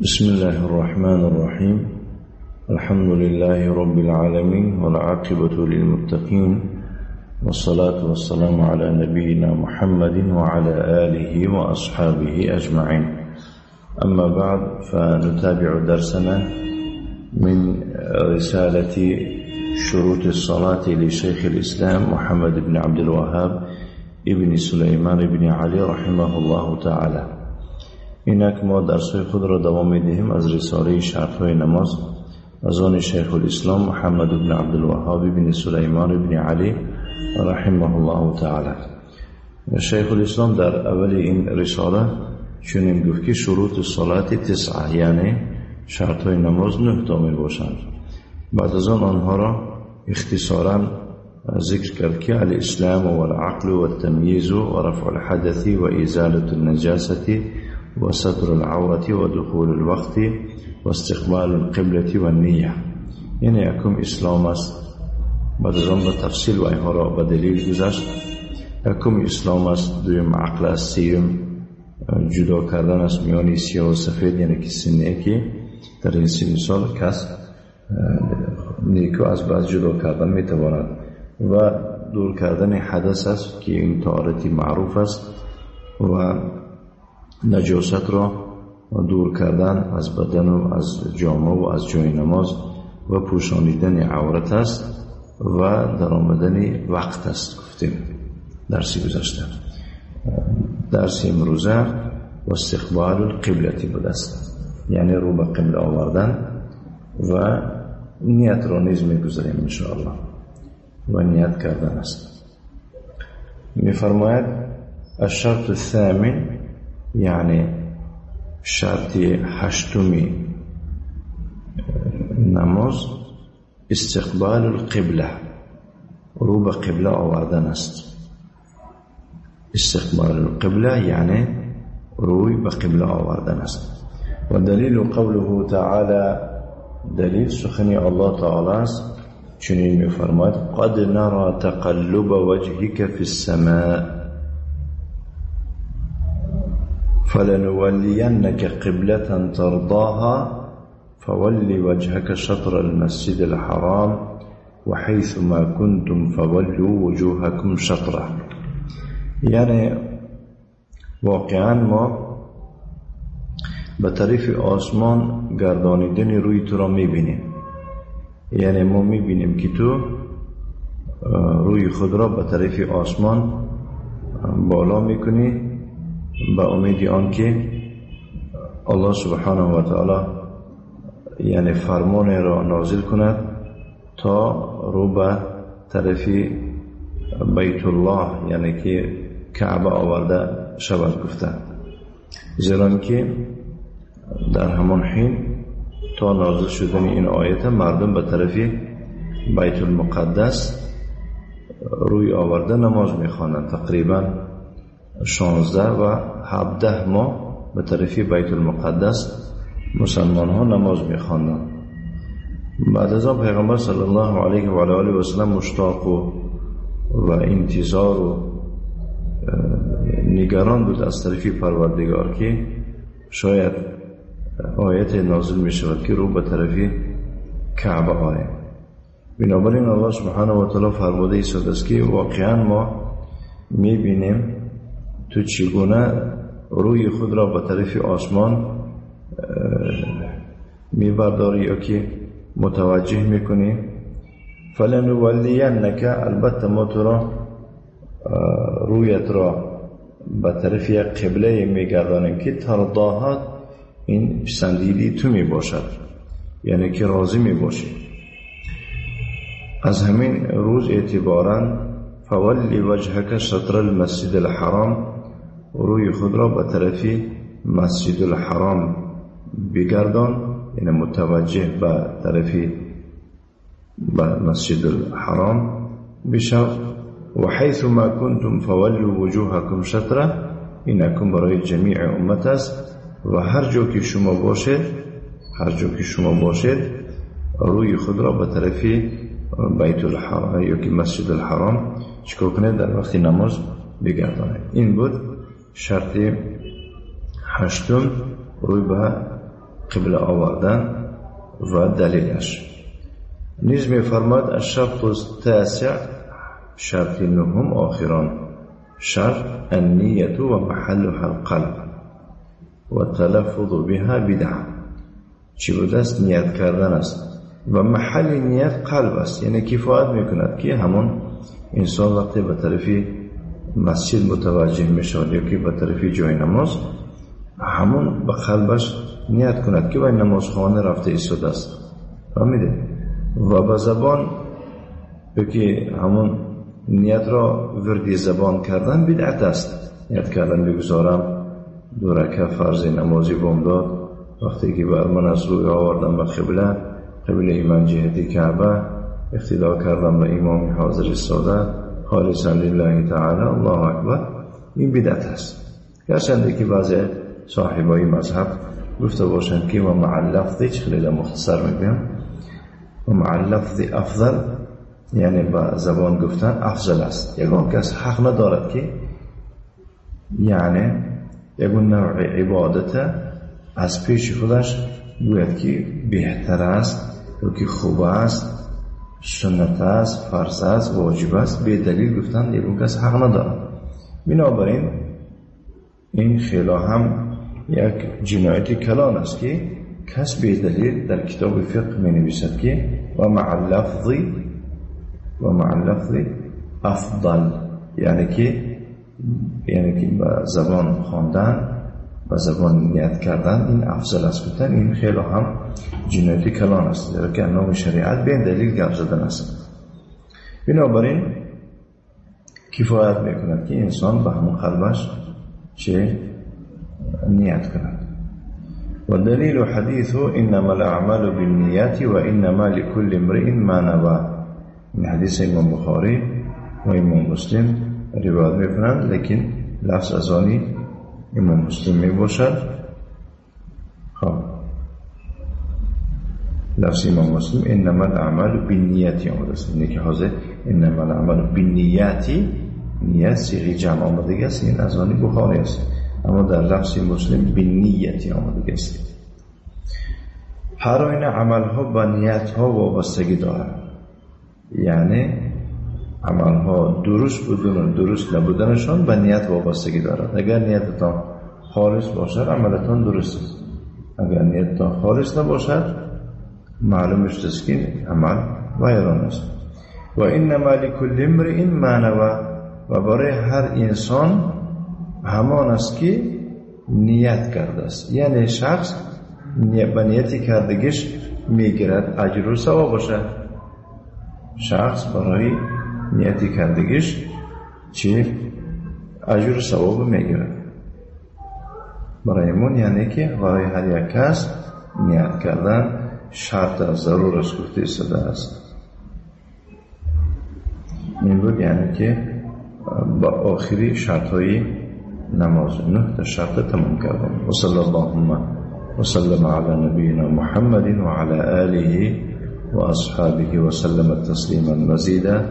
بسم الله الرحمن الرحيم. الحمد لله رب العالمين والعاقبة للمتقين والصلاة والسلام على نبينا محمد وعلى آله وأصحابه أجمعين. أما بعد، فنتابع درسنا من رسالة شروط الصلاة لشيخ الإسلام محمد بن عبد الوهاب ابن سليمان بن علي رحمه الله تعالى. اینک ما درس‌های خود را دوام می‌دهیم از رساله شرط‌های نماز از آن شیخ الاسلام محمد بن عبدالوهاب بن سلیمان بن علی رحمه الله تعالی. شیخ الاسلام در اول این رساله چنین گفت که شروط الصلاة تسعه، یعنی شرط‌های نماز 9 تا می‌باشند. بعد از آن آنها را اختصارا ذکر کرد که الاسلام والعقل والتمییز ورفع الحدث وإزالة النجاسة وستر العورة ودخول الوقت واستقبال القبلة والنية. یعنی یکم اسلام است. بعد از آن به تفصیل و اینها را به دلیل گذشت. یکم اسلام است، دویم عقل است، سیوم جدا کردن است میان سیاه و سفید، یعنی که سنه که در این سن سال کس نیکو از بعض جدا کردن میتواند، و دور کردن حدث است که این طهارت معروف است، و نجاست را دور کردن از بدن و از جامه و از جای نماز، و پوشانیدن عورت است، و در آمدن وقت است. گفتیم درسی گذشته. درس امروزه و استقبال القبلة بوده است، یعنی رو به قبله آوردن، و نیت را نیز میگذاریم انشاءالله، و نیت کردن است. میفرماید الشرط الثامن، یعنی شرط هشتمی نماز، استقبال القبله، رو به قبله آوردن است. استقبال القبله یعنی روی به قبله آوردن است. و دلیل قوله تعالی، دلیل سخن الله تعالی است، چنین می‌فرماید قد نرى تقلب وجهك في السماء فلنولينك قبلة ترضاها فول وجهك شطر المسجد الحرام وحيث ما كنتم فولوا وجوهكم شطره. یعنی واقعا ما به طرف آسمان گردانیدن روی تو را میبینیم، یعنی ما میبینیم که تو روی خود را به طرف آسمان بالا میکنی به امید آن که الله سبحانه و تعالی یعنی فرمان را نازل کند تا رو به طرف بیت الله، یعنی که کعبه آورده شود گفته. زیرا که در همان حین تا نازل شدن این آیت مردم به طرف بیت المقدس روی آورده نماز میخوانند. تقریبا 16 و 17 ماه به طرف بیت المقدس مسلمان ها نماز میخواندند. بعد از آن پیغمبر صلی الله علیه و آله و سلم مشتاق و انتظار و نگران بود از طرف پروردگار که شاید آیت نازل می شود که رو به طرف کعبه آید. بنابراین الله سبحانه و تعالی فرموده ایستاده است که واقعا ما می بینیم تو چگونه روی خود را به طرف آسمان میبرداری یا که متوجه میکنی. فلنولینک، البته ما تو را رویت را به طرف یک قبله میگردانیم که ترضاها، این پسندیدی تو میباشد، یعنی که راضی میباشی. از همین روز اعتبارا فولی وجهک شطر المسجد الحرام، روی خود را به طرف مسجد الحرام بگردان، یعنی متوجه به طرف مسجد الحرام بشو. و حیث ما کنتم فولوا وجوهکم شطره، اینکم برای جمیع امت است، و هر جا که شما باشید، هر جا که شما باشید روی خود را به طرف بیت الحرام یا که مسجد الحرام چیکار کنید؟ در وقت نماز بگردانید. این بود شرط هشتم، روی به қибла овардан ва далилаш. Низ мефармояд: الشرط التاسع, шарти нуҳум, охирон шарт, النية ومحلها القلب والتلفظ بها بدعة. چی بوده است؟ نیت کردن است و محل نیت قلب است. یعنی کفایت میکند که همون انسان وقتی به طرف مسجد متوجه میشود یا که به طرف جای نماز، همون به قلبش نیت کند که به نمازخانه رفته ایستاده است. فهمیده؟ و به زبان که همون نیت را وردی زبان کردن بدعت است. نیت کردن بگذارم دو رکعت فرض نمازی بامداد، وقتی که بر من از روی آوردم به قبله، قبله من جهت کعبه، اقتدا کردم به امام حاضر ایستاده، خالصا لله تعالی، الله اکبر، این بدعت است. گرچنده که بعضی صاحبای مذهب گفته باشند که و مع اللفظ، خیلی مختصر میگم، و مع اللفظ افضل، یعنی با زبان گفتن افضل است. یگان کس حق ندارد که یعنی یگان نوع عبادت از پیش خودش گوید که بهتر است یا که خوب است، سنت است، فرض است، واجب است. به دلیل گفتن یگان کس حق ندارد. بنابراین این خیلی هم یک جنایت کلان است که کس به دلیل در کتاب فقه می نویسد که و مع اللفظ افضل، یعنی که با زبان خواندن و زبان نیت کردن این افضل است گفتن، این خیلی هم جنایت کلان است، زیرا که نام شریعت به دلیل گپ زدن است. بنابراین کفایت میکند که انسان به همون قلبش چه نیت کند. والدليل حديث إنما الأعمال بالنيات وإنما لكل امرئ ما نوى. این حدیث امام بخاری و امام مسلم روایت میکنند، لیکن لفظ از آنی امام مسلم میباشد. خب، لفظ امام مسلم انما الاعمال بالنیات آمده است. اینه که حاضر انما الاعمال بالنیات، نیت صیغه جمع آمده است، این از آنی بخاری است، اما در لفظ مسلم بالنیت آمده است. هر آینه عملها با نیت ها وابستگی دارد، یعنی عملها درست بودن و درست نبودنشان به نیت وابستگی دارد. اگر نیتتان خالص باشد عملتان درست است، اگر نیتتان خالص نباشد معلوم است که عمل ویران است. و انما لكل امرئ ما نوى، و برای هر انسان همان است که نیت کرده است، یعنی شخص به نیتی کردگیش میگیرد اجر و ثواب باشد. شخص برای نیتی کردگیش چی اجر و ثواب میگیرد. برای من یعنی که برای هر یک کس نیت کردن شرط از ضرور است گفته شده است. این بود یعنی که با آخری شرط های نماز، نه تا شرط تمام کردم. و صلی اللهم وسلم على نبينا محمد وعلى آله وأصحابه وسلم تسليما مزيدا،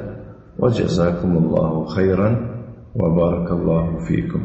وجزاكم الله خيرا وبارك الله فيكم.